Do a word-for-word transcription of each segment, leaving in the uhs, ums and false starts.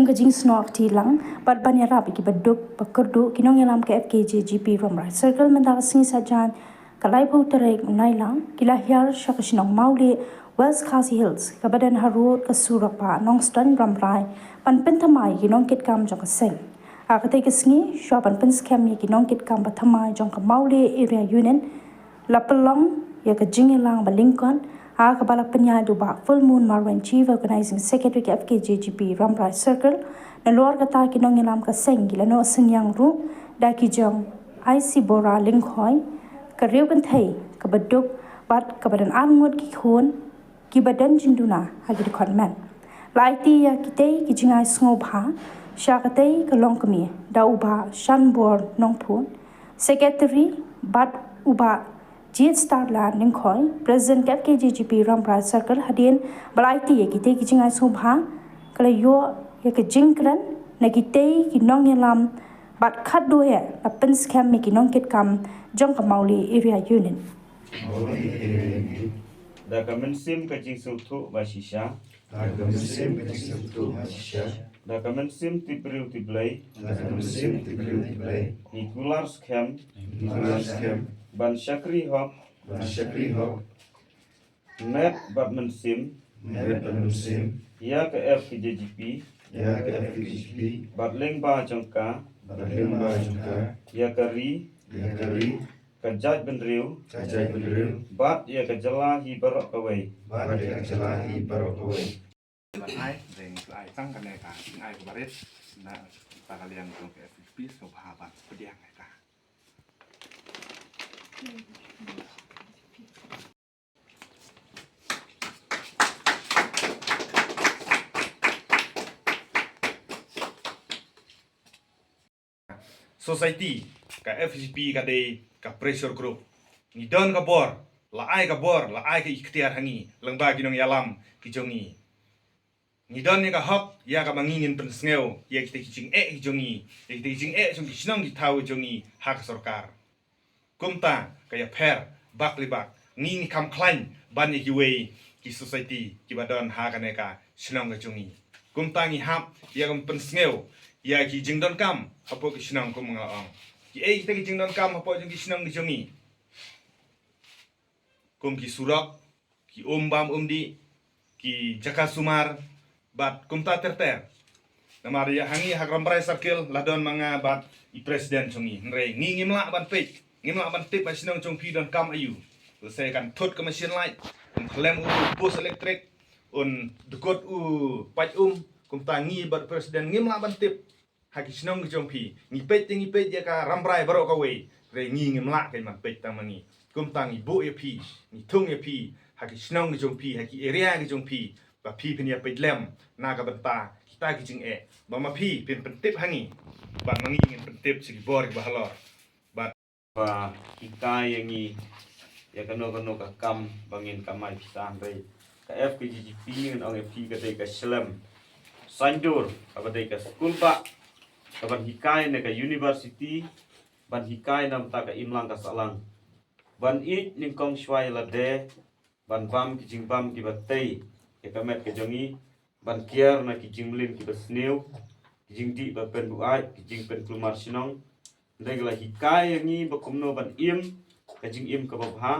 ka jingsnoh kti lang bad ban ïarap ïa kiba duk ba kyrduh. Ki nongïalam ka F K J G P Rambrai Circle mynta ka sngi Saitjaiñ ka laiphew tarik Nailang ki la hiar sha ka shnong Mawlieh, West Khasi Hills, kaba don harud ka surok ba Nongstoiñ Rambrai ban pynthymmai ïa ki nongkitkam jong ka seng. Ha katei ka sngi, shuwa ban pynskhem ïa ki nongkitkam ba thymmai jong ka Mawlieh Area Unit, la pynlong ïa ka jingïalang ba lyngkot ha kaba la pynïaid da u Bah Fullmoon Marwein, Chief Organizing Secretary ka F K J G P Rambrai Circle. Nalor kata, ki nongïalam ka seng ki la noh synñiang ruh da ki jong Aisibora Lyngkhoi, ka riew kynthei kaba duk bad kaba don arngut ki khun kiba don jingduna ha ki dkhot met. La aiti ïa kitei ki jingai sngewbha sha katei ka longkmie da u Bah Shanbor Nongphut, Secretary, bad u Bah Jitstarland Lyngkhoi, President ka F K J G P Rambrai Circle. Hadien ba la aiti ïa kitei ki jingai sngewbha, ka la ïoh ïa ka jingkren na kitei ki nongïalam bad khatduh eh la pynskhem ïa ki nongkitkam jong ka Mawlieh Area Unit. Da ka mynsiem ka jingsngewthuh ba shisha. Da ka mynsiem ka jingsngewthuh ba shisha. Da ka mynsiem tip briew tip Blei. Da ka mynsiem tip briew tip Blei. Ngi kular skhem. Ngi kular skhem. Ban shakri hok. Ban shakri hok. Met bad mynsiem. Met bad mynsiem. Ïa ka F K J G P. Ïa ka F K J G P. Bad lyngba jong ka. Bad lyngba jong ka. Ïa ka ri. Ïa ka ri. Ka jaitbynriew. Ka jaitbynriew. Bad ïa ka jylla hi baroh kawei. Bad ïa ka jylla hi baroh kawei. Ban ai, dang ai tang kane ka jingai kaba rit na ka liang jong ka F K J G P, sngewbha ban pdiang ïa ka. Society, ka F K J G P ka dei ka pressure group. Ngi don ka bor, la ai ka bor, la ai ka iktiar ha ngi, lyngba ki nongïalam ki jong ngi. Ngi don ïa ka hok, ïa kaba ngi ngin pynsngew ïa kita ki jingeh ki jong ngi, ïa kita ki jingeh jong ki shnong ki thaw jong ngi ha ka sorkar. Kumta ka ïapher bak li bak, ngi, ngi kham khlaiñ ban ïa kiwei ki society kiba don ha kane ka shnong ka jong ngi. Kumta ngi hap ïa ka pynsngew ïa ki jingdonkam hapoh ki shnong, kum nga la ong. Kiei kita ki jingdonkam hapoh jong ki shnong ki jong ngi? Kum ki surok, ki um bam um dih, ki jaka sumar, bad kumta ter ter. Namar ïa ha ngi ha Rambrai Circle la don ma nga bad i president jong ngi. Hynrei ngi ngim lah ban peit, ngim lah ban tip ba shnong jong phi donkam aïu. Lehse kan thut ka machine light, un khlem u post electric, un dkut u paip um, kumta ngi bad president ngim lah ban tip. Ha ki shnong ki jong phi, ngi peit te ngi peit ïa ka Rambrai baroh kawei, hynrei ngi ngim lah kein ban peit tang ma ngi. Kumta ngi buh ïa phi, ngi thung ïa phi ha ki shnong ki jong phi, ha ki area ki jong phi, ba phi phin ïa peit lem na ka bynta kita ki jingeh, ba ma phi phin pyntip ha ngi, bad ma ngi ngin pyntip sha ki bor kiba halor. Bad ba hikai ïa ngi ïa kano kano ka kam ba ngin kamai pisa, hynrei ka F K J G P ngan ong ïa phi ka dei ka shlem saiñdur kaba dei ka skul ba, kaban hikai na ka university, ban hikai na bynta ka imlang ka sahlang, ban ïeit nyngkong shuwa ïa lade, ban bam ki jingbam kiba tei ïa ka met ka jong ngi, ban kiar na ki jingmlien kiba sniew, ki jingdih ba pynbuaid, ki jingpynkulmar shnong. Hynrei ka la hikai ïa ngi ba kumno ban im ka jingim kaba bha,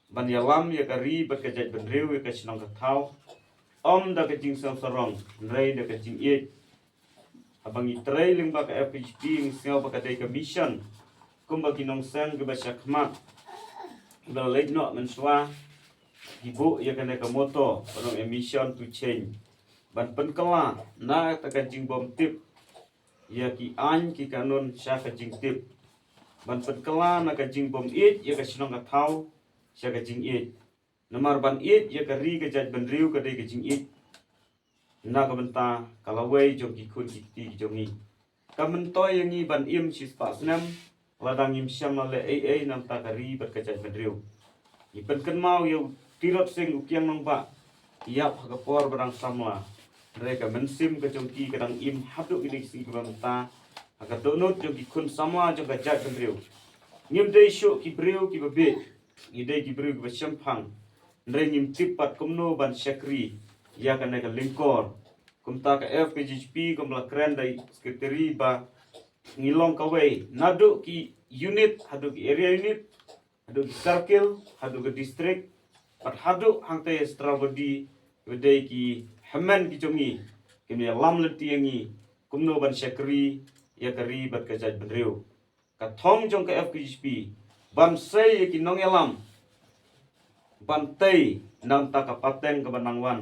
ban ïalam ïa ka ri bad ka jaitbynriew, ïa ka shnong ka thaw, ym da ka jingsngew sarong, hynrei da ka jingïeit. Haba ngi trei lyngba ka F K J P ngi sngew ba ka dei ka mission, kumba ki nongseng kiba shakhmat kiba la leit noh mynshuwa ki buh ïa kane ka motto, ba long a mission to change. Ban pynkylla na ka jingbymtip ïa ki aiñ ki kanun sha ka jingtip. Ban pynkylla na ka jingbym ïeit ïa ka shnong ka thaw sha ka jingïeit. Namar ban ïeit ïa ka ri ka jaitbynriew ka dei ka jingïeit na ka bynta ka lawei jong ki khun ki kti ki jong ngi. Ka myntoi ïa ngi ban im shispah snem lada ngim shym la leh ei ei na bynta ka ri bad ka jaitbynriew. Ngi pynkynmaw ïa u Tirot Sing u Kiang Nangbah, ïap ha ka por ba dang samla. Hynrei ka mynsiem ka jong ki ka dang im haduh kine ki sngi kiba mynta ha ka dohnud jong ki khun samla jong ka jaitbynriew. Ngim dei shuh ki briew kiba bieit, ngi dei ki briew kiba shemphang. Hynrei ngim tip pat kumno ban shakri ïa kane ka lyngkor Kumta ka F K G P kumba la kren da i secretary ba ngi long kawei naduh ki unit haduh ki area unit, haduh ki circle, haduh ki district, bad haduh hangta ïa central body, ba dei ki hynmen ki jong ngi, kim ïalam lynti ïa ngi kumno ban shakri ïa ka ri bad ka jaitbynriew. Ka thong jong ka F K G P ban sei ïa ki nongïalam ban tei na ka bynta ka pateng kaba nang wan.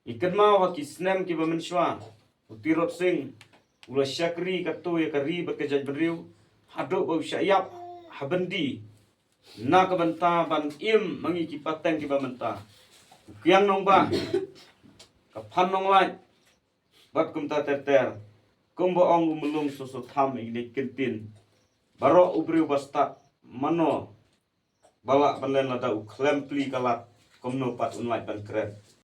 Ngi kynmaw ha ki snem kiba mynshuwa, u Tirot Sing u la shakri katto ïa ka ri bad ka jaitbynriew haduh ba u shah ïap ha byndi na ka bynta ban im ma ngi ki pateng kiba mynta. U Kiang Nangbah, ka Phan Nonglait, bad kumta ter ter. Kumba ong u Myllung Soso Tham, ïa kine ki kyntien: Baroh u briew ba stad mano ba lah ban len lada u khlem plie ka lad, kumno pat un lait ban kren?